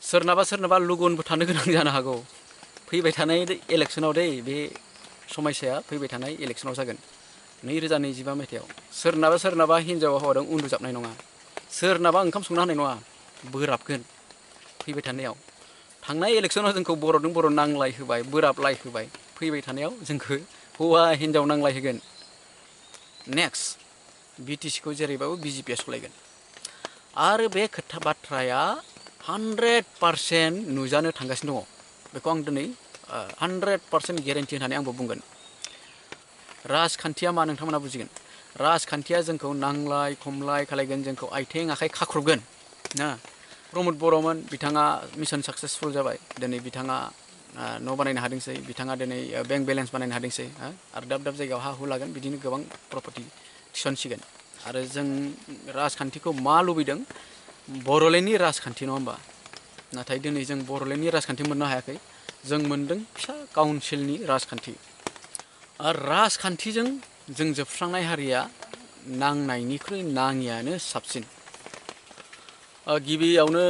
सोरनाबा सोरनाबा लुगुनबो थानो गोनां जानो हागौ फैबाय थानाय इलेक्सनाव दे बे समयसाया फैबाय थानाय इलेक्सनाव जागोन 2025 मायथाइयाव सोरनाबा सोरनाबा हिनजावा हौवाजों उन्दुजाबनाय नङा सोरनाबा ओंखाम संना होनाय नङा बोराबगोन फैबाय थानायाव थांनाय इलेक्सनाव जोंखौ बर'जों बर' नांलाय होबाय बोराबलाय होबाय फैबाय थानायाव जोंखौ हौवा हिनजाव नांलाय होगोन नेक्स्ट BTC खौ जेरैबाबो BJP सलायगोन आरो बे खोथा बाथ्राया 100% नुजानो थांगासिनो दङ बेखौ आं दिनै 100% गेरेन्टि होननानै आंबो बुंगोन राजखान्थिया मा नोंथांमोना बुजिगोन राजखान्थिया जोंखौ नांलाय खमलाय खालायगोन जोंखौ आथिं आखाइ खाख्रबगोन ना प्रमद बर'मोन बिथाङा मिशन साक्सेसफुल जाबाय दिनै बिथाङा न' बानायनो हादोंसै बिथाङा दिनै बेंक बेलेन्स बानायनो हादोंसै आरो दाब दाब जायगायाव हा हु लागोन बिदिनो गोबां प्रपार्टि थिसनसिगोन आरो जों राजखान्थिखौ मा लुबैदों बर'लेण्डनि राजखान्थि नङा होमबा नाथाय दिनै जों बर'लेण्डनि राजखान्थि मोननो हायाखै जों मोनदों फिसा काउन्सिलनि राजखान्थि आरो राजखान्थिजों जों जोबस्रांनाय हारिया नांनायनिख्रुइ नाङियानो साबसिन गिबियावनो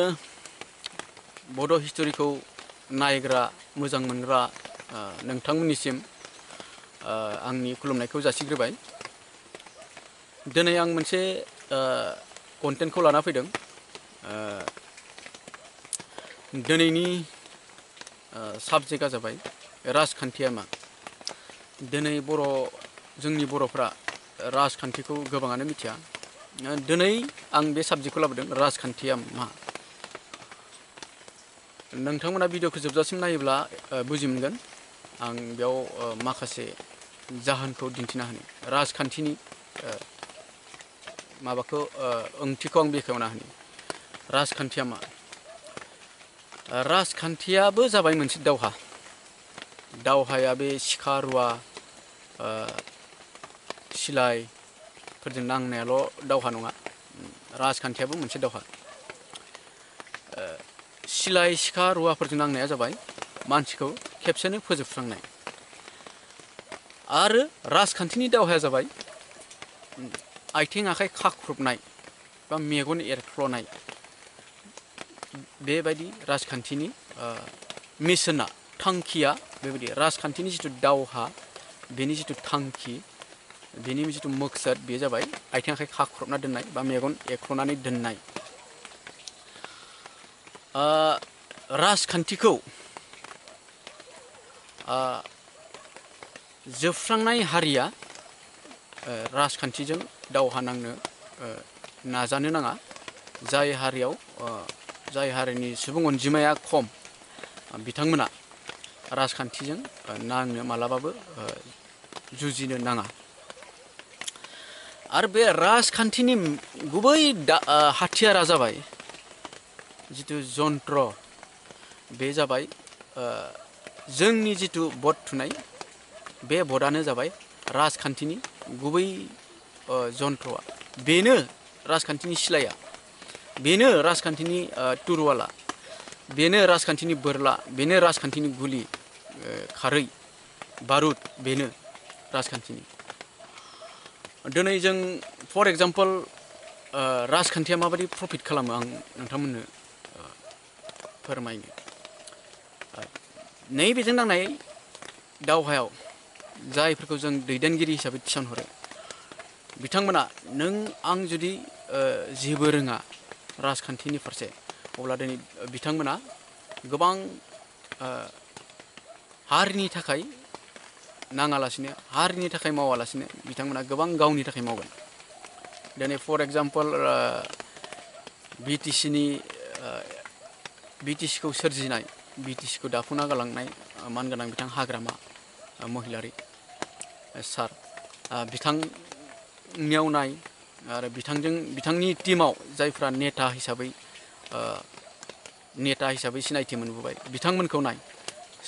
बड' हिस्टरिखौ नायग्रा मोजां मोनग्रा नोंथांमोननिसिम आंनि खुलुमनायखौ जासिग्रोबाय दिनै आं मोनसे कन्टेन्टखौ लाना फैदों दिनैनि साबजेक्टआ जाबाय राजखान्थिया मा दिनै जोंनि बर'फ्रा राजखान्थिखौ गोबाङानो मिथिया दिनै आं बे साबजेक्टखौ लाबोदों राजखान्थिया मा नोंथांमोना भिडिअखौ जोबजासिम नायोब्ला बुजि मोनगोन आं बेयाव माखासे जाहोनखौ दिन्थिना होनि राजखान्थिनि माबाखौ ओंथिखौ आं बेखेवना होनि राजखान्थिया मा राजखान्थियाबो जाबाय मोनसे दावहाया बे सिखा रुवा सिलायफोरजों नांनायाल' दावहा नङा राजखान्थियाबो मोनसे दावहा सिलाय सिखा रुवाफोरजों नांनाया जाबाय मानसिखौ खेबसेनो फोजोबस्रांनाय आरो राजखान्थिनि दावहाया जाबाय आथिं आखाइ खाख्रबनाय बा मेगन एरख्ल'नाय बेबायदि राजखान्थिनि मिशना थांखिया बेबायदि राजखान्थिनि जिथु दावहा बेनि जिथु थांखि बेनि जिथु मकसद बेयो जाबाय आथिं आखाइ खाख्रबना दोननाय बा मेगन एरख्ल'नानै दोननाय राजखान्थिखौ जोबस्रांनाय हारिया राजखान्थिजों दावहा नांनो नाजानो नाङा जाय हारिनि सुबुं अनजिमाया खम बिथांमोना राजखान्थिजों नांनो मालाबाबो जुजिनो नाङा आरो बे राजखान्थिनि गुबै हाथियारा जाबाय जिथु जन्त्र बे जाबाय जोंनि जिथु भट थुनाय बे भटआनो जाबाय राजखान्थिनि गुबै जन्त्रआ बेनो राजखान्थिनि सिलाया बेनो राजखान्थिनि तुरुवाला बेनो राजखान्थिनि बोरला बेनो राजखान्थिनि गुलि खारै बारुद बेनो राजखान्थिनि दिनै जों फर एग्जाम्पल राजखान्थिया माबायदि प्रफिट खालामो आं नोंथांमोननो फोरमायनो नैबेजों नांनाय दावहायाव जायफोरखौ जों दैदेनगिरि हिसाबै थिसनहरो बिथांमोना नों आं जुदि जेबो रोङा राजखान्थिनि फारसे अब्ला दिनै बिथांमोना गोबां हारिनि थाखाय नाङालासिनो हारिनि थाखाय मावालासिनो बिथांमोना गोबां गावनि थाखाय मावगोन दिनै फर एग्जाम्पल BTC खौ सोरजिनाय BTC खौ दाफुंना गालांनाय मानगोनां बिथां हाग्रामा महिलारि सार बिथांनियाव नाय आरो बिथांनि टीमाव जायफ्रा नेता हिसाबै सिनायथि मोनबोबाय बिथांमोनखौ नाय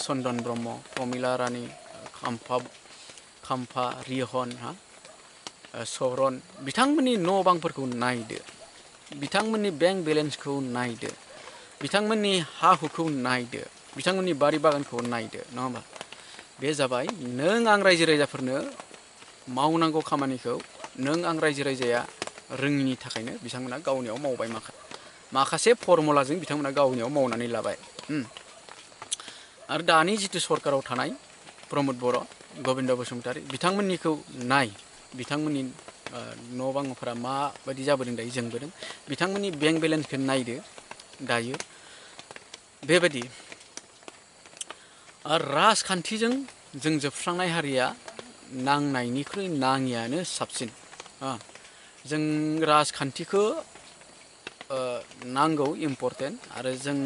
चन्दन ब्रह्म प्रमिला रानी खाम्फा रिहन सरन बिथांमोननि न' बांफोरखौ नायदो बिथांमोननि बेंक बेलेन्सखौ नायदो बिथांमोननि हा हुखौ नायदो बिथांमोननि बारि बागानखौ नायदो नङा होमबा बे जाबाय नों आं रायजो राजाफोरनो मावनांगौ खामानिखौ नों आं रायजो राजाया रोङिनि थाखायनो बिथांमोना गावनियाव मावबाय माखासे फर्मुलाजों बिथांमोना गावनियाव मावनानै लाबाय। आरो दानि जितु सरकाराव थानाय प्रमद बर' गबिन्द बसुमतारी बिथांमोननिखौ नाय, बिथांमोननि न' बांफोरा माबायदि जाबोदों दायो जोंबोदों, बिथांमोननि बेंक बेलेन्सखौ नायदो दायो बेबायदि। आरो राजखान्थिजों जों जोबस्रांनाय हारिया नांनायनिख्रुइ नाङियानो साबसिन। जों राजखान्थिखौ नांगौ इम्परटेन्ट, आरो जों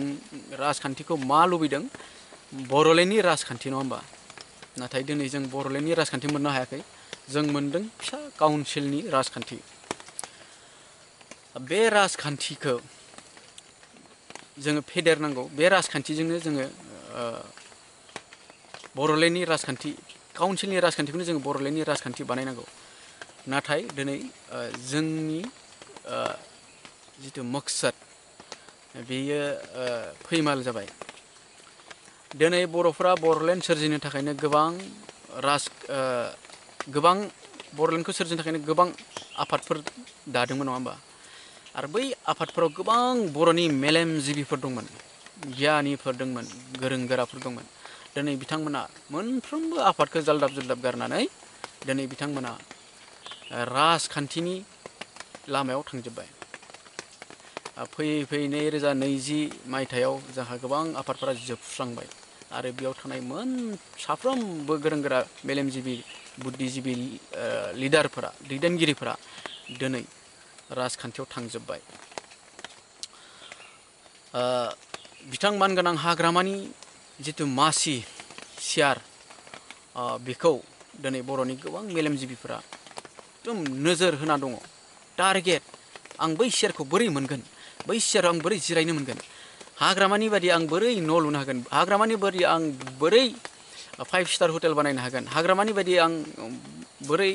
राजखान्थिखौ मा लुबैदों बर'लेण्डनि राजखान्थि नङा होमबा? नाथाय दिनै जों बर'लेण्डनि राजखान्थि मोननो हायाखै, जों मोनदों फिसा काउन्सिलनि राजखान्थि। बे राजखान्थिखौ जोङो फेदेरनांगौ, बे राजखान्थिजोंनो जोङो बर'लेण्डनि राजखान्थि काउन्सिलनि राजखान्थिखौनो जोङो बर'लेण्डनि राजखान्थि बानायनांगौ। नाथाय दिनै जोंनि जितु मकसद बेयो फैमाल जाबाय। दिनै बर'फोरा बर'लेण्ड सोरजिनो थाखायनो गोबां बर'लेण्डखौ सोरजिनो थाखायनो गोबां आफादफोर दादोंमोन नङा होमबा? आरो बै आफादफोराव गोबां बर'नि मेलेमजिबिफोर दंमोन, गियानिफोर दंमोन, गोरों गोराफोर दंमोन। दिनै बिथांमोना मोनफ्रोमबो आफादखौ जाल्दाब जुल्दाब गारनानै दिनै बिथांमोना राजखान्थिनि लामायाव थांजोब्बाय। फैयै फैयै 2020 मायथाइयाव जोंहा गोबां आफादफोरा जोबस्रांबाय, आरो बेयाव थानाय साफ्रोमबो गोरों गोरा मेलेमजिबि बुद्धिजिबि लिडारफोरा, दैदेनगिरिफोरा दिनै राजखान्थियाव थांजोब्बाय। बिथां मानगोनां हाग्रामानि जितु मासि सियार, बेखौ दिनै बर'नि गोबां मेलेमजिबिफोरा एकदम नोजोर होना दङ। टारगेट, आं बै सियारखौ बोरै मोनगोन, बै सियाराव आं बोरै जिरायनो मोनगोन, हाग्रामानि बादि आं बोरै न' लुनो हागोन, हाग्रामानि बादि आं बोरै 5 स्टार हटेल बानायनो हागोन, हाग्रामानि बायदि आं बोरै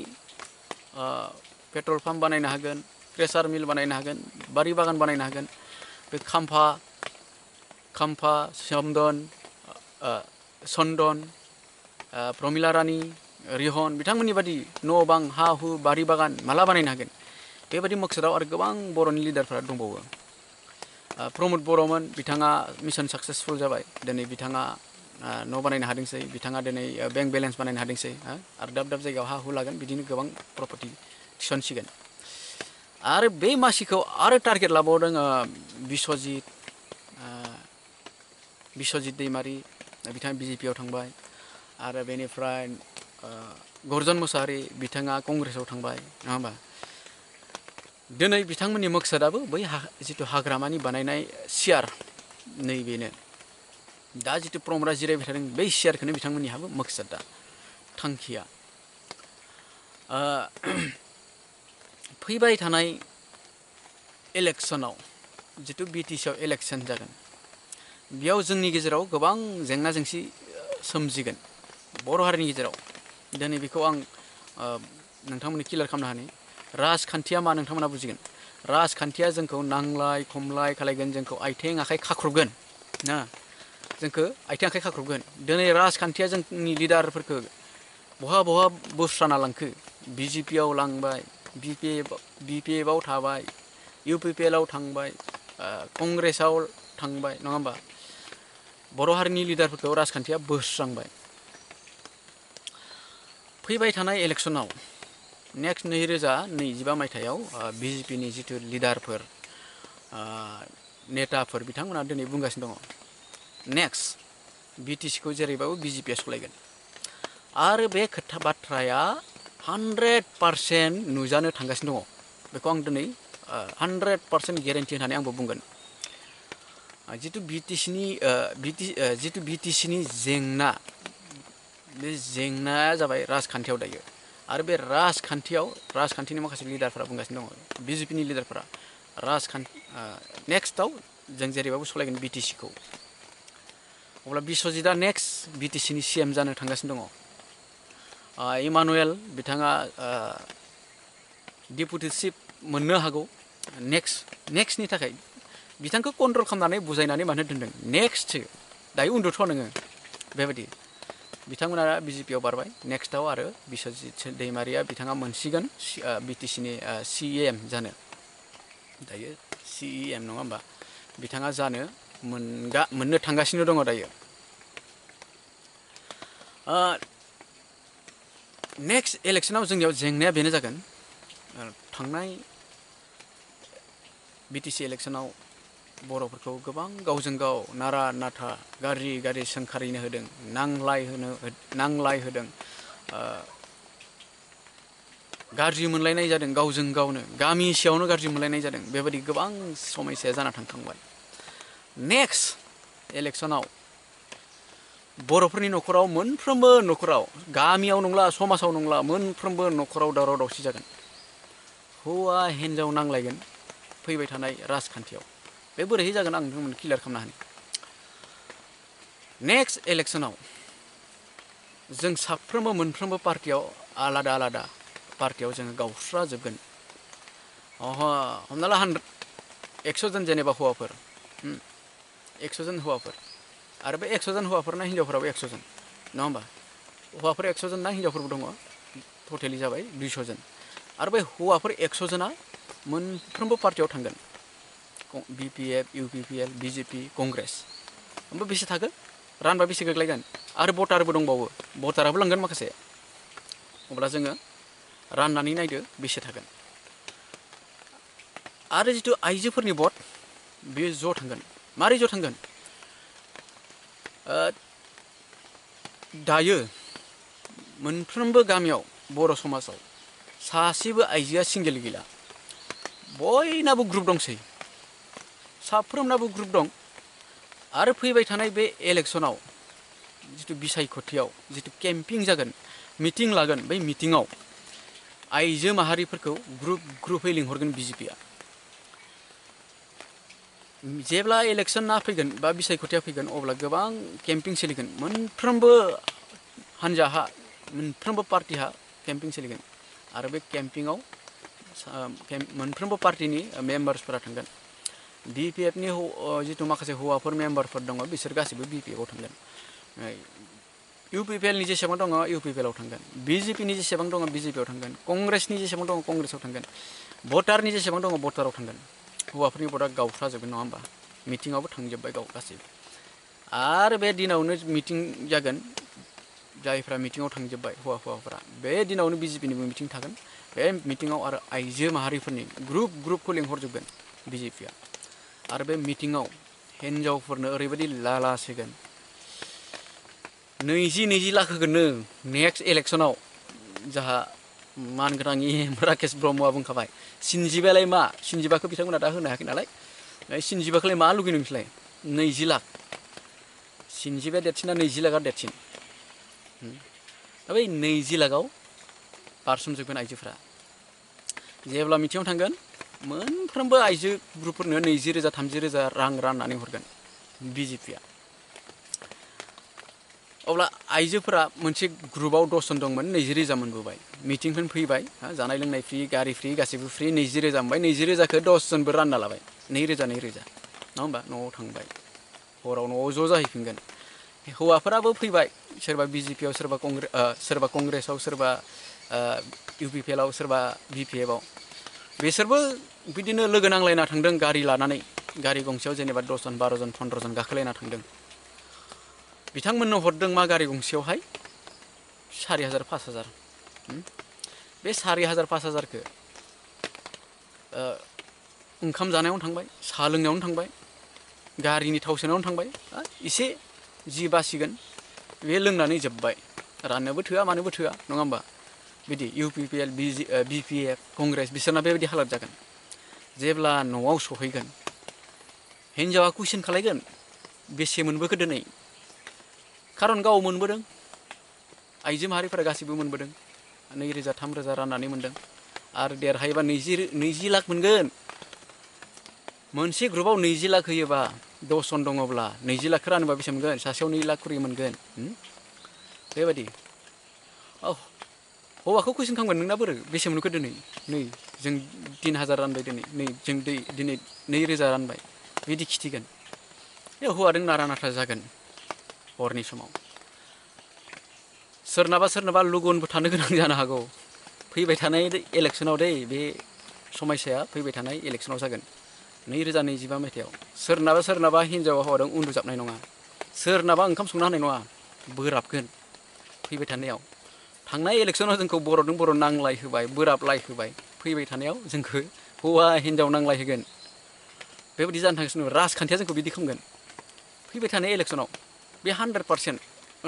पेट्रल पाम्प बानायनो हागोन, प्रेसार मिल बानायनो हागोन, बारि बागान बानायनो हागोन। बे खाम्फा चन्दन, प्रमिला रानि, रिहन बिथांमोननि बादि न' बां हा हु बारि बागान माला बानायनो हागोन? बेबायदि मकसदाव आरो गोबां बर'नि लिडारफोरा दंबावो। प्रमद बर'मोन, बिथाङा मिशन साक्सेसफुल जाबाय। दिनै बिथाङा न' बानायनो हादोंसै, बिथाङा दिनै बेंक बेलेन्स बानायनो हादोंसै, आरो दाब दाब जायगायाव हा हु लागोन, बिदिनो गोबां प्रपार्टि थिसनसिगोन। आरो बे मासिखौ आरो टारगेट लाबावदों बिस्वजित दैमारि, बिथाङा BJPआव थांबाय। आरो बेनिफ्राय गर्जन मोसाहारि, बिथाङा कंग्रेसाव थांबाय नङा होमबा? दिनै बिथांमोननि मकसदाबो बै जितु हाग्रामानि बानायनाय सियार, नैबेनो दा जितु प्रमदआ जिरायबाय थादों, बै सियारखौनो बिथांमोननिहाबो मकसद, दा थांखिया। फैबाय थानाय इलेक्सनाव, जितु BTC आव इलेक्सन जागोन, बेयाव जोंनि गेजेराव गोबां जेंना जेंसि सोमजिगोन बर' हारिनि गेजेराव। दिनै बेखौ आं नोंथांमोननो क्लियार खालामनो हानि। राजखान्थिया मा नोंथांमोना बुजिगोन। राजखान्थिया जोंखौ नांलाय खमलाय खालायगोन, जोंखौ आथिं आखाइ खाख्रबगोन ना, जोंखौ आथिं आखाइ खाख्रबगोन। दिनै राजखान्थिया जोंनि लिडारफोरखौ बहा बहा बोस्राना लांखो, BJPआव लांबाय, BPFआव थाबाय, UPPLआव थांबाय, कंग्रेसाव थांबाय नङा होमबा? बर' हारिनि लिडारफोरखौ राजखान्थिया बोस्रांबाय। फैबाय थानाय इलेक्सनाव नेक्स्ट 2025 मायथाइयाव BJPनि जितु लिडारफोर, नेताफोर, बिथांमोना दिनै बुंगासिनो दङ नेक्स्ट BTCखौ जेरैबाबो BJPआ सलायगोन। आरो बे बाथ्राया 100% नुजानो थांगासिनो दङ। बेखौ आं दिनै 100% गेरेन्टि होननानै आंबो बुंगोन। जितु BTCनि जेंना, बे जेंनाया जाबाय राजखान्थियाव दायो। आरो बे राजखान्थिनि माखासे लिडारफोरा बुंगासिनो दङ, BJPनि लिडारफोरा नेक्स्टआव जों जेरैबाबो सलायगोन BTCखौ। अब्ला बिस्वजितआ नेक्स्ट BTCनि CM जानो थांगासिनो दङ। इमानुवेल, बिथाङा डेपुटि चिफ मोननो हागौ नेक्स्टनि थाखाय। बिथांखौ कन्ट्रल खालामनानै बुजायनानै मानो दोनदों, नेक्स्टसो दायो उन्दुथ' नोङो, बेबायदि। बिथांमोना BJPआव बारबाय। नेक्स्टआव आरो बिस्वजित दैमारिया बिथाङा मोनसिगोन BTCनि CEM जानो, दायो CEM नङा होमबा? बिथाङा जानो मोननो थांगासिनो दङ दायो। नेक्स्ट इलेक्सनाव जोंनियाव जेंनाया बेनो जागोन थांनाय BTC इलेक्सनाव बर'फोरखौ गोबां गावजों गाव नारा नाथा गारि सोंखारिनो होदों, नांलाय होदों, गाज्रि मोनलायनाय जादों गावजों गावनो, गामिसेयावनो गाज्रि मोनलायनाय जादों। बेबायदि गोबां समयसाया जाना थांखांबाय। नेक्स्ट इलेक्सनाव बर'फोरनि न'खराव मोनफ्रोमबो न'खराव गामियाव नंला समाजाव नंला मोनफ्रोमबो न'खराव दावराव दावसि जागोन। हौवा हिन्जाव नांलायगोन फैबाय थानाय राजखान्थियाव। बे बोरैहाय जागोन आं नोंथांमोन क्लियार खालामना होनि। नेक्स्ट इलेक्सनाव जों साफ्रोमबो मोनफ्रोमबो पार्टियाव आलादा आलादा पार्टियाव जोङो गावस्राजोबगोन। हमना ला 100 जन जेनेबा हौवाफोर 100 जन हौवाफोर आरो बे 100 जन हौवाफोरना हिन्जावफोराबो 100 जन नङा होमबा? हौवाफोर 100 जन ना हिन्जावफोरबो दङ, टटेलि जाबाय 200 जन। आरो बे हौवाफोर 100 जना मोनफ्रोमबो पार्टियाव थांगोन। BPF, UPPL, BJP, Congress. ओमफ्राय बेसे थागोन? रानबा बेसे गोग्लैगोन? आरो भटारबो दंबावो, भटाराबो लांगोन माखासे। अब्ला जोङो राननानै नायदो बेसे थागोन। आरो जिथु आइजोफोरनि भट बेयो ज' थांगोन। मारै ज' थांगोन? दायो मोनफ्रोमबो गामियाव बर' समाजाव सासेबो आइजोआ सिंगेल गैला। बयनाबो ग्रुप दंसै, साफ्रोमनाबो ग्रुप दं। आरो फैबाय थानाय बे इलेक्सनाव जिथु बिसायख'थियाव जिथु केम्पिं जागोन, मिटिं लागोन, बै मिटिङाव आइजो माहारिफोरखौ ग्रुपै लिंहरगोन BJPआ। जेब्ला इलेक्सना फैगोन बा बिसायख'थिया फैगोन अब्ला गोबां केम्पिं सोलिगोन। मोनफ्रोमबो हान्जाहा मोनफ्रोमबो पार्टिहा केम्पिं सोलिगोन। आरो बे केम्पिङाव मोनफ्रोमबो पार्टिनि मेम्बार्सफोरा थांगोन। BPFनि जिथु माखासे हौवाफोर मेम्बारफोर दङ बिसोर गासैबो BPFआव थांगोन। UPPLनि जेसेबां दङ UPPLआव थांगोन। BJPनि जेसेबां दङ BJPआव थांगोन। कंग्रेसनि जेसेबां दङ कंग्रेसआव थांगोन। भटारनि जेसेबां दङ भटाराव थांगोन। हौवाफोरनि भटआ गावस्राजोबगोन नङा होमबा? मिटिङावबो थांजोब्बाय गासैबो। आरो बे दिनावनो मिटिं जागोन। जायफ्रा मिटिङाव थांजोब्बाय हौवाफोरा बे दिनावनो BJPनिबो मिटिं थागोन। बे मिटिङाव आरो आइजो माहारिफोरनि ग्रुपखौ लिंहरजोबगोन BJPआ। आरो बे मिटिङाव हिन्जावफोरनो ओरैबायदि लालास होगोन। 20 लाख होगोननो नेक्स्ट इलेक्सनाव। जाहा मानगोनां राकेश ब्रह्मआ बुंखाबाय। सिनजिबालाय मा? सिनजिबाखौ बिथांमोना दा होनो हायाखै नालाय। सिनजिबाखौलाय मा लुगैनो नोंसोरलाय? 20 लाख। सिनजिबाया देरसिना 20 लाखआ देरसिन। दा बै 20 लाखआव बारसोमजोबगोन आइजोफोरा। जेब्ला मिटिङाव थांगोन मोनफ्रोमबो आइजो ग्रुपफोरनो 20,000 30,000 रां राननानै हरगोन BJPआ। अब्ला आइजोफोरा मोनसे ग्रुपआव 10 जन दंमोन 20,000 मोनबोबाय। मिटिंफोर फैबाय, जानाय लोंनाय फ्रि, गारि फ्रि, गासैबो फ्रि 20,000 मोनबाय। 20,000खौ 10 जनबो रानना लाबाय। 2,000 नङा होमबा? न'आव थांबाय। हराव न'आव ज' जाहैफिनगोन। हौवाफोराबो फैबाय, सोरबा BJPआव, सोरबा कंग्रेसआव, सोरबा UPPLआव, सोरबा BPFआव। बिसोरबो बिदिनो लोगो नांलायना थांदों गारि लानानै। गारि गंसेयाव जेनेबा 10 जन 12 जन 15 जन गाखोलायना थांदों। बिथांमोननो हरदों मा गारि गंसेयावहाय 4,000 5,000। बे 4,000 5,000खौ ओंखाम जानायावनो थांबाय, साहा लोंनायावनो थांबाय, गारिनि थाव सोनायावनो थांबाय। एसे जि बासिगोन बे लोंनानै जोबबाय। राननोबो थोआ मानोबो थोआ नङा होमबा? बिदि UPPL, BPF, कंग्रेस बिसोरना बेबायदि हालत जागोन। जेब्ला न'आव सहैगोन हिन्जावा कुइसन खालायगोन बेसे मोनबोखो दिनै? खारन गाव मोनबोदों। आइजो माहारिफोरा गासैबो मोनबोदों। 2,000 3,000 राननानै मोनदों। आरो देरहायोबा 20 लाख मोनगोन। मोनसे ग्रुपआव 20 लाख होयोबा 10 जन दङब्ला 20 लाखखौ रानोबा बेसे मोनगोन? सासेयाव 2 लाख खरि मोनगोन। बेबायदि। हौवाखौ कुइसन खालामगोन नोंना बोरो बेसे मोनखो दिनै? नै जों 3,000 रानबाय दिनै। नै जों दिनै 2,000 रानबाय। बिदि खिथिगोन। बे हौवाजों नारा नाथा जागोन हरनि समाव। सोरनाबा लुगुनबो थानो गोनां जानो हागौ। फैबाय थानाय इलेक्सनाव बे समयसाया फैबाय थानाय इलेक्सनाव जागोन। 2025 मायथाइयाव सोरनाबा हिनजावा हौवाजों उन्दुजाबनाय नङा, सोरनाबा ओंखाम संना होनाय नङा, बोराबगोन फैबाय थानायाव। थांनाय इलेक्सनाव जोंखौ बर'जों बर' नांलाय होबाय, बोराबलाय होबाय, फैबाय थानायाव जोंखौ हौवा हिनजाव नांलाय होगोन। बेबायदि जानो थांगासिनो दं, राजखान्थिया जोंखौ बिदि खालामगोन। फैबाय थानाय इलेक्सनाव बे 100%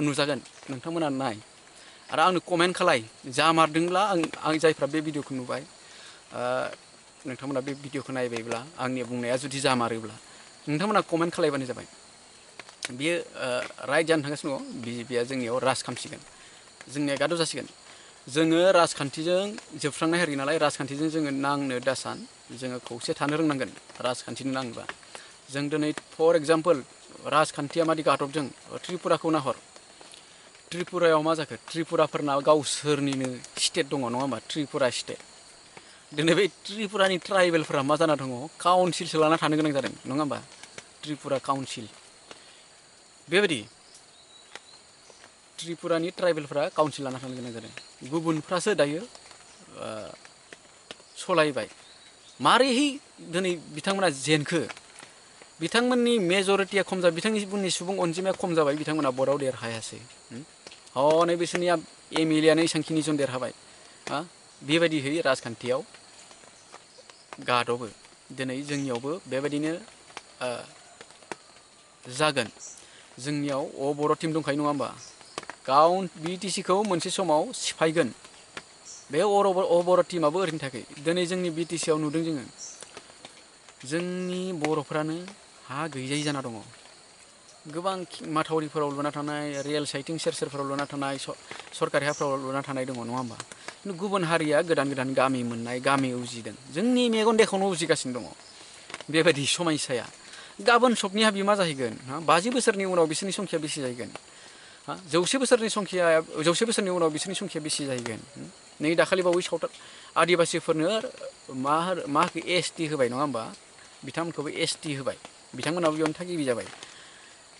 नुजागोन, नोंथांमोना नाय। आरो आंनो कमेन्ट खालाय, जामारदोंब्ला आं जायफ्रा बे भिडिअखौ नुबाय, नोंथांमोना बे भिडिअखौ नायबायब्ला, आंनि बुंनाया जुदि जामारोब्ला नोंथांमोना कमेन्ट खालायबानो जाबाय। बियो राइट जानो थांगासिनो दङ, BJPआ जोंनियाव राज खालामसिगोन, जोंनिया गादब जासिगोन। जोङो राजखान्थिजों जोबस्रांनाय हारि नालाय, राजखान्थिजों जोङो नांनो दासान, जोङो खौसे थानो रोंनांगोन राजखान्थिनो नाङोबा। जों दिनै फर एग्जाम्पल राजखान्थिया मादि गादबदों, त्रिपुराखौ नाहर। त्रिपुरायाव मा जाखो, त्रिपुराफोरना गावसोरनिनो स्टेट दङ नङा होमबा, त्रिपुरा स्टेट। दिनै बे त्रिपुरानि ट्राइबेलफोरा मा जाना दङ, काउन्सिलसो लाना थानो गोनां जादों नङा होमबा, त्रिपुरा काउन्सिल। बेबायदि त्रिपुरानि ट्राइबेलफ्रा काउन्सिल लाना थानो गोनां जादों। गुबुनफ्रासो दायो सलायबाय। मारैहै दिनै बिथांमोना जेनखो, बिथांमोननि मेजरिटिया खम जाबाय, बिथांमोननि सुबुं अनजिमाया खम जाबाय, बिथांमोना भटआव देरहायासै। हनै बिसोरनिया MLAआनो एसांखिनि जन देरहाबाय। बेबायदिहै राजखान्थियाव गादबो। दिनै जोंनियावबो बेबायदिनो जागोन। जोंनियाव बर' टिम दंखायो नङा होमबा, BTCखौ मोनसे समाव सिफायगोन। बे बर' टिमाबो ओरैनो थाखाय दिनै जोंनि BTCआव नुदों जोङो, जोंनि बर'फ्रानो हा गैजायै जाना दङ। गोबां माथावरिफोराव लुना थानाय, रेल साइटिं सेर सेरफोराव लुना थानाय, सरकारि हाफ्राव लुना थानाय दङ नङा होमबा। खिन्थु गुबुन हारिया गोदान गोदान गामि मोननाय, गामि उजिदों। जोंनि मेगन देखावनो उजिगासिनो दङ बेबायदि समयसाया। गाबोन सबनिहा बि मा जाहैगोन, 50 बोसोरनि उनाव बिसोरनि संखिया बेसे जाहैगोन, 100 बोसोरनि उनाव बिसोरनि संखिया बेसे जाहैगोन। नै दाखालि बावै आदिबासिफोरनो मा होखो, ST होबाय नङा होमबा, बिथांमोनखौबो ST होबाय, बिथांमोनाबो बेयावनो थागिबि जाबाय।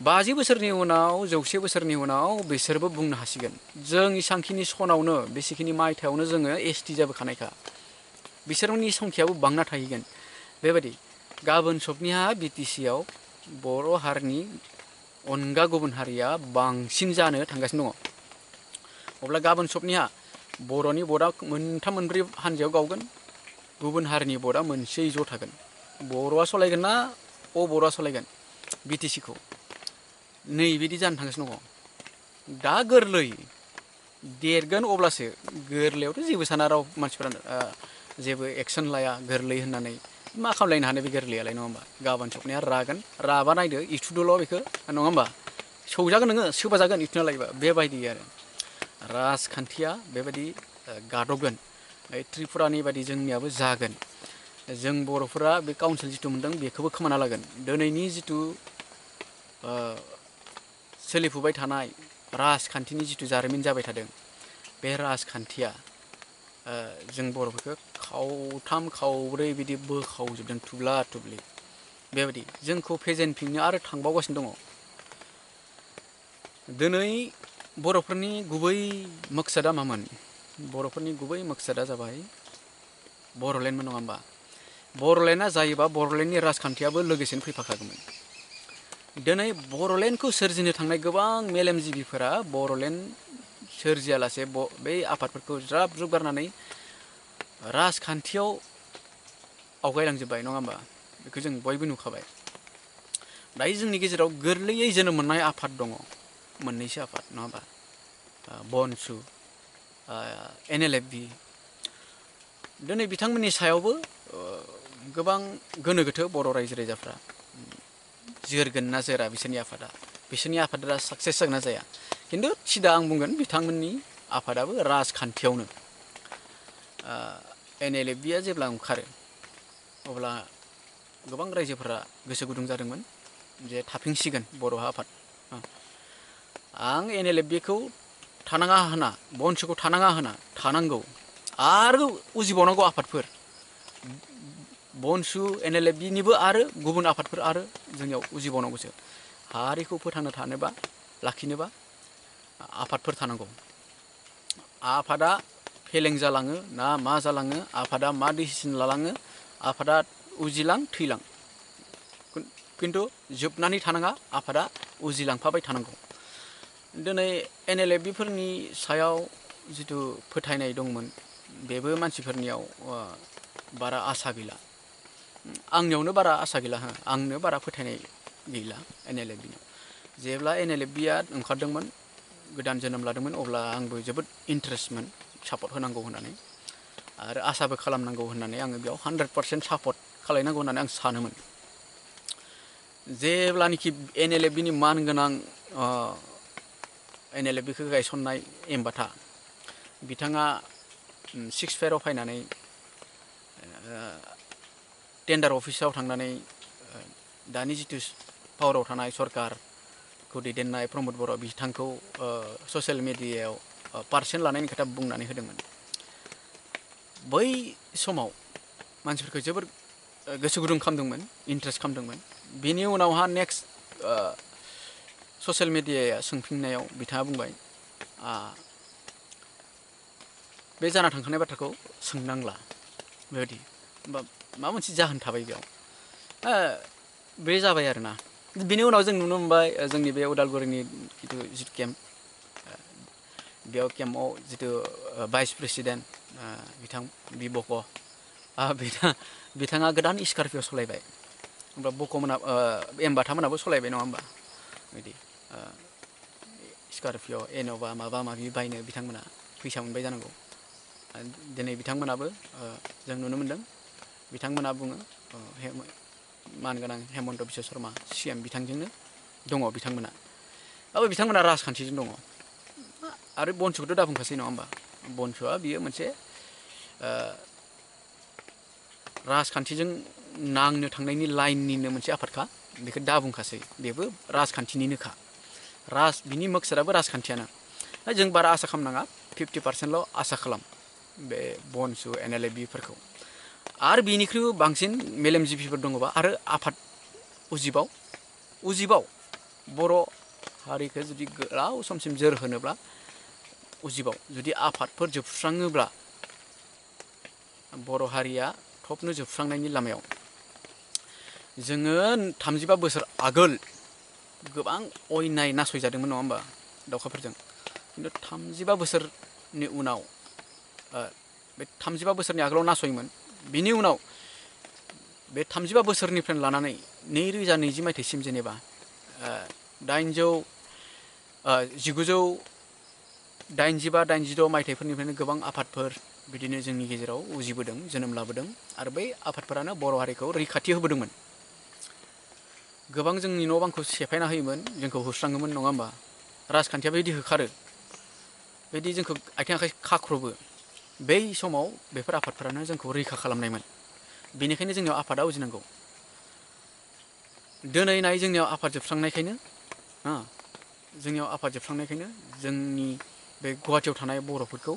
50 बोसोरनि उनाव, 100 बोसोरनि उनाव बिसोरबो बुंनो हासिगोन, जों इसांखिनि सनावनो, बेसेखिनि मायथाइयावनो जोङो ST जाबोखानायखा, बिसोरनि संखियाबो बांना थाहैगोन। बेबायदि गाबोन सबनिहा BTCआव बर' हारिनि अनगा गुबुन हारिया बांसिन जानो थांगासिनो दङ। अब्ला गाबोन सबनिहा बर'नि भटआ मोनथाम मोनब्रै हानजायाव गावगोन, गुबुन हारिनि भटआ मोनसेयै ज' थागोन। बर'आ सलायगोन ना बर'आ सलायगोन BTCखौ, नैबिदि जानो थांगासिनो दङ। दा गोरलै, देरगोन अब्लासो। गोरलैयावथ' जेबो साना राव मानसिफ्रानो, जेबो एक्सन लाया गोरलै होननानै। मा खालामलायनो हानो बे गोरलैयालाय नङा होमबा। गाबोन सबनिया रागोन, राबा नायदो इथुदोल' बेखौ नङा होमबा, सौजागोन नोङो, सोबा जागोन इथुना लायोबा। बेबायदि आरो राजखान्थिया बेबायदि गादबगोन। त्रिपुरानि बायदि जोंनियाबो जागोन। जों बर'फोरा बे काउन्सिल जिथु मोनदों बेखौबो खोमाना लागोन। दिनैनि जिथु सोलिफुबाय थानाय राजखान्थिनि जिथु जारिमिन जाबाय थादों, बे राजखान्थिया जों बर'फोरखौ खावथाम खावब्रै बिदि बोखावजोबदों, थुब्ला थुब्लि। बेबायदि जोंखौ फेजेनफिननो आरो थांबावगासिनो दङ। दिनै बर'फोरनि गुबै मकसादा मामोन? बर'फोरनि गुबै मकसादा जाबाय बर'लेण्डमोन नङा होमबा। बर'लेण्डआ जायोबा बर'लेण्डनि राजखान्थियाबो लोगोसेनो फैफाखागौमोन। दिनै बर'लेण्डखौ सोरजिनो थांनाय गोबां मेलेमजिबिफोरा बर'लेण्ड सोरजियालासे बै आफादफोरखौ ज्राब ज्रुब गारनानै राजखान्थियाव आवगायलांजोब्बाय नङा होमबा। बेखौ जों बयबो नुखाबाय। दायो जोंनि गेजेराव गोरलैयै जोनोम मोननाय आफाद दङ, मोननैसो आफाद नङा होमबा, बनसु, NLFB। दिनै बिथांमोननि सायावबो गोबां गोनो गोथो बर' रायजो राजाफ्रा, जोरगोन ना जोरा बिसोरनि आफादा साक्सेस जागोन ना जाया। खिन्थु सिदा आं बुंगोन, बिथांमोननि आफादाबो राजखान्थियावनो। NLFBआ जेब्ला ओंखारो अब्ला गोबां रायजोफोरा गोसो गुदुं जादोंमोन जे थाफिनसिगोन बर' आफाद। आं NLFBखौ थानाङा होना, बनसुखौ थानाङा होना, थानांगौ आरो उजिबावनांगौ आफादफोर, बनसु NLFBनिबो आरो गुबुन आफादफोर आरो जोंनियाव उजिबावनांगौसो। हारिखौ फोथांनो थानोबा, लाखिनोबा आफादफोर थानांगौ। आफादा फेलें जालाङो ना मा जालाङो, आफादा मा डिसिसन लालाङो, आफादा उजिलां थैलां किन्तु जोबनानै थानाङा आफादा उजिलांफाबाय थानांगौ दिनै NLFB फोरनि सायाव जिथु फोथायनाय दंमोन बेबो मानसिफोरनियाव बारा आसा गैला आंनियावनो बारा आसा गैला आंनो बारा फोथायनाय गैला NLFB नाव जेब्ला NLFB आ ओंखारदोंमोन गोदान जोनोम लादोंमोन अब्ला आंबो जोबोद इन्ट्रेस्टमोन सापर्ट होनांगौ होननानै आरो आसाबो खालामनांगौ होननानै आङो बेयाव 100% सापर्ट खालायनांगौ होननानै आं सानोमोन जेब्लानोखि NLFB नि मान गोनां NLFB खौ गायसननाय एमबाथा बिथाङा 6 फेराव फैनानै टेन्डार अफिसाव थांनानै दानि जिथु पावाराव थानाय सरकारखौ दैदेननाय प्रमद बर' बिथांखौ ससियेल मिडियायाव पार्सेन्ट लानायनि खोथा बुंनानै होदोंमोन बै समाव मानसिफोरखौ जोबोर गोसो गुदुं खालामदोंमोन इन्ट्रेस्ट खालामदोंमोन बिनि उनावहा नेक्स्ट ससियेल मिडियाया सोंफिननायाव बिथाङा बुंबाय बे जाना थांखानाय बाथ्राखौ सोंनांला बेबायदि माबा मोनसे जाहोन थाबाय बेयाव बे जाबाय आरोना बिनि उनाव जों नुनो मोनबाय जोंनि बे उदालगुरिनि जिथु केम्प बेयाव केम्पआव जिथु भाइस प्रेसिडेन्ट बिथां बक' बिथाङा गोदान स्करपिय' सालायबाय होमबा बक'मोना एमबाथामोनाबो सालायबाय नङा होमबा बिदि स्करपिय' इन'भा माबा माबि बायनो बिथांमोना फैसा मोनबाय जानांगौ दिनै बिथांमोनाबो जों नुनो मोनदों बिथांमोना बुङो मानगोनां हेमन्त बिश्व शर्मा CM बिथांजोंनो दङ बिथांमोना बिथांमोना राजखान्थिजों दङ आरो बनसुखौथ' दा बुंखासै नङा होमबा बनसुआ बियो मोनसे राजखान्थिजों नांनो थांनायनि लाइननिनो मोनसे आफादखा बेखौ दा बुंखासै बेबो राजखान्थिनिनोखा बिनि मकसदाबो राजखान्थियानो जों बारा आसा खालामनाङा 50%ल' आसा खालाम बे बनसु NLFB फोरखौ आरो बिनिख्रुइबो बांसिन मेलेमजिबिफोर दङबा आरो आफाद उजिबाव बर' हारिखौ जुदि गोलाव समसिम जोरहोनोब्ला उजिबाव जुदि आफादफोर जोबस्राङोब्ला बर' हारिया थबनो जोबस्रांनायनि लामायाव जोङो 35 बोसोर आगोल गोबां अयनाय नासयजादोंमोन नङा होमबा दावखाफोरजों खिन्थु 35 बोसोरनि उनाव बे 35 बोसोरनि आगोलाव नासयोमोन बिनि उनाव बे 35 बोसोरनिफ्राय लानानै 2020 मायथाइसिम जेनेबा 1985-86 मायथाइफोरनिफ्रायनो गोबां आफादफोर बिदिनो जोंनि गेजेराव उजिबोदों जोनोम लाबोदों आरो बै आफादफोरानो बर' हारिखौ रैखाथि होबोदोंमोन गोबां जोंनि न' बांखौ सेफायना होयोमोन जोंखौ होस्राङोमोन नङा होमबा राजखान्थिया बेबायदि होखारो बेबायदि जोंखौ आथिं आखाइ खाख्रबो बै समाव बेफोर आफादफोरानो जोंखौ रैखा खालामनायमोन बेनिखायनो जोंनियाव आफादा उजिनांगौ दिनै नाय जोंनियाव आफाद जोबस्रांनायखायनो जोंनि बे गुवाहाटियाव थानाय बर'फोरखौ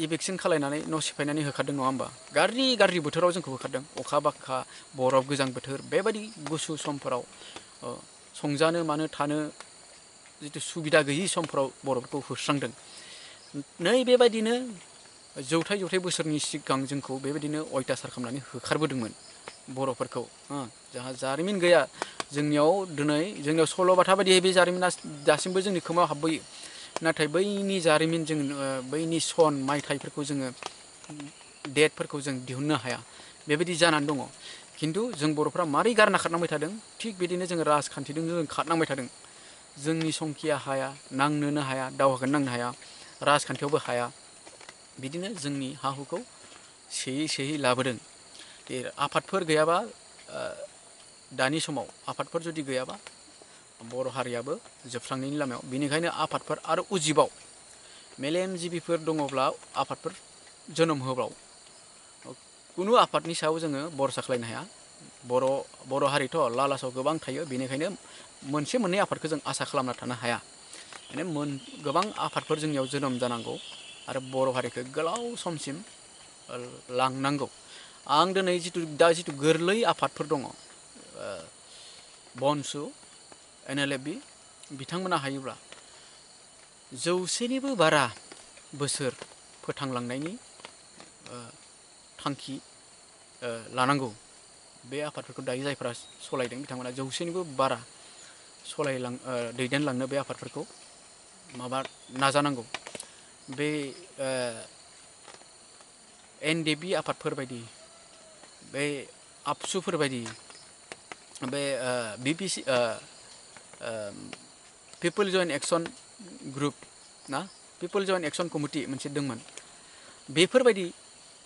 इभेक्सन खालायनानै न' सिफायनानै होखारदों नङा होमबा गाज्रि बोथोराव जोंखौ होखारदों अखा बांखा बरफ गोजां बोथोर बेबायदि गुसु समफोराव संजानो मानो थानो जिथु सुबिदा गैयि समफोराव बर'फोरखौ होस्रांदों नै बेबायदिनो जौथाइ बोसोरनि सिगां जोंखौ बेबायदिनो अयथासार खालामनानै होखारबोदोंमोन बर'फोरखौ जोंहा जारिमिन गैया जोंनियाव सल'बाथा बायदियै बे जारिमिना दासिमबो जोंनि खोमायाव हाबबोयो नाथाय बैनि जारिमिन जों बैनि सन मायथाइफोरखौ जोङो डेटफोरखौ जों दिहुननो हाया बेबायदि जानानै दङ खिन्थु जों बर'फ्रा मारै गारना खारनांबाय थादों थिग बिदिनो जोङो राजखान्थिजों जों खारनांबाय थादों जोंनि संखिया हाया नांनोनो हाया दावहाखौनो नांनो हाया राजखान्थियावबो हाया बिदिनो जोंनि हा हुखौ सेयै लाबोदों आफादफोर गैयाबा दानि समाव आफादफोर जुदि गैयाबा बर' हारियाबो जोबस्रांनायनि लामायाव बेनिखायनो आफादफोर आरो उजिबाव मेलेमजिबिफोर दङब्ला आफादफोर जोनोम होबाव कुनु आफादनि सायाव जोङो भरसा खालायनो हाया बर' हारिथ' लालासाव गोबां थायो बेनिखायनो मोनसे मोननै आफादखौ जों आसा खालामना थानो हाया माने गोबां आफादफोर जोंनियाव जोनोम जानांगौ आरो बर' हारिखौ गोलाव समसिम लांनांगौ आं दिनै जिथु गोरलै आफादफोर दङ बनसु NLFB बिथांमोना हायोब्ला 100निबो बारा बोसोर फोथांलांनायनि थांखि लानांगौ बे आफादफोरखौ दायो जायफोरा सलायदों बिथांमोना जौसेनिबो बारा दैदेनलांनो बे आफादफोरखौ माबा नाजानांगौ। बे एनडिएफबि आफादफोरबायदि बे आबसुफोरबायदि बे बिपिसि पिपोल जयेन्ट एक्सन ग्रुप ना पिपोल जयेन्ट एक्सन कमिटि मोनसे दंमोन बेफोरबायदि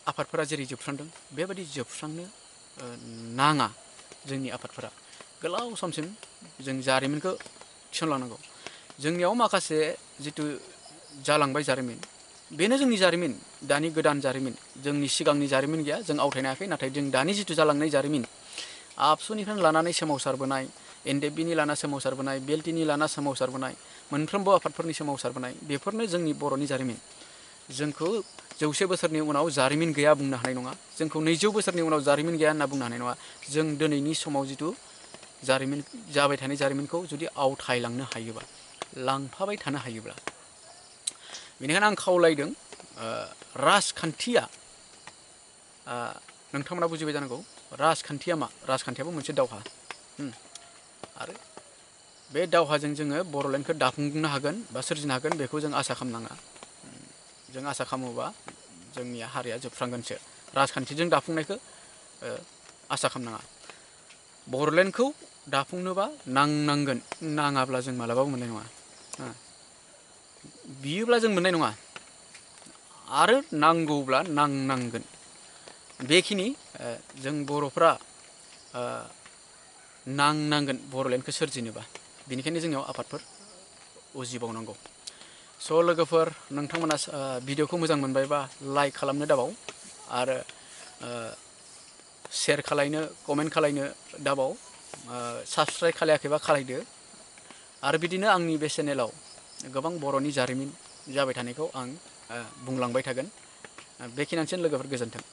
आफादफोरा जेरै जोबस्रांदों बेबायदि जोबस्रांनो नाङा जोंनि आफादफोरा गोलाव समसिम जों जारिमिनखौ थिसनलांनांगौ। जोंनियाव माखासे जिथु जालांबाय जारिमिन बेनो जोंनि जारिमिन दानि गोदान जारिमिन जोंनि सिगांनि जारिमिन गैया जों आवथायनो हायाखै नाथाय जों दानि जिथु जालांनाय जारिमिन आबसुनिफ्राय लानानै सोमावसारबोनाय एनडिएफबिनि लाना सोमावसारबोनाय बिएलटिनि लाना सोमावसारबोनाय मोनफ्रोमबो आफादफोरनि सोमावसारबोनाय बेफोरनो जोंनि बर'नि जारिमिन। जोंखौ 100 बोसोरनि उनाव जारिमिन गैया बुंनो हानाय नङा जोंखौ 200 बोसोरनि उनाव जारिमिन गैया होनना बुंनो हानाय नङा। जों दिनैनि समाव जिथु जारिमिन जाबाय थानाय जारिमिनखौ जुदि आवथायलांनो हायोबा लांफाबाय थानो हायोब्ला बेनिखायनो आं खावलायदों राजखान्थिया नोंथांमोना बुजिबाय जानांगौ राजखान्थिया मा राजखान्थियाबो मोनसे दावहा आरो बे दावहाजों जोङो बर'लेण्डखौ दाफुंनो हागोन बा सोरजिनो हागोन बेखौ जों आसा खालामनाङा। जों आसा खालामोबा जोंनि हारिया जोबस्रांगोनसो राजखान्थिजों दाफुंनायखौ आसा खालामनाङा। बर'लेण्डखौ दाफुंनोबा नांनांगोन नाङाब्ला जों मालाबाबो मोननाय नङा। बियोब्ला जों मोननाय नङा आरो नांगौब्ला नांनांगोन। बेखिनि जों बर'फ्रा नांनांगोन बर'लेण्डखौ सोरजिनोबा बेनिखायनो जोंनियाव आफादफोर उजिबावनांगौ। स' लोगोफोर नोंथांमोना भिडिअखौ मोजां मोनबायबा लाइक खालामनो दाबाव आरो शेयार खालायनो कमेन्ट खालायनो दाबाव साबस्क्राइब खालायाखैबा खालायदो आरो बिदिनो आंनि बे चेनेलाव गोबां बर'नि जारिमिन जाबाय थानायखौ आं बुंलांबाय थागोन। बेखिनियानोसै लोगोफोर गोजोन्थों।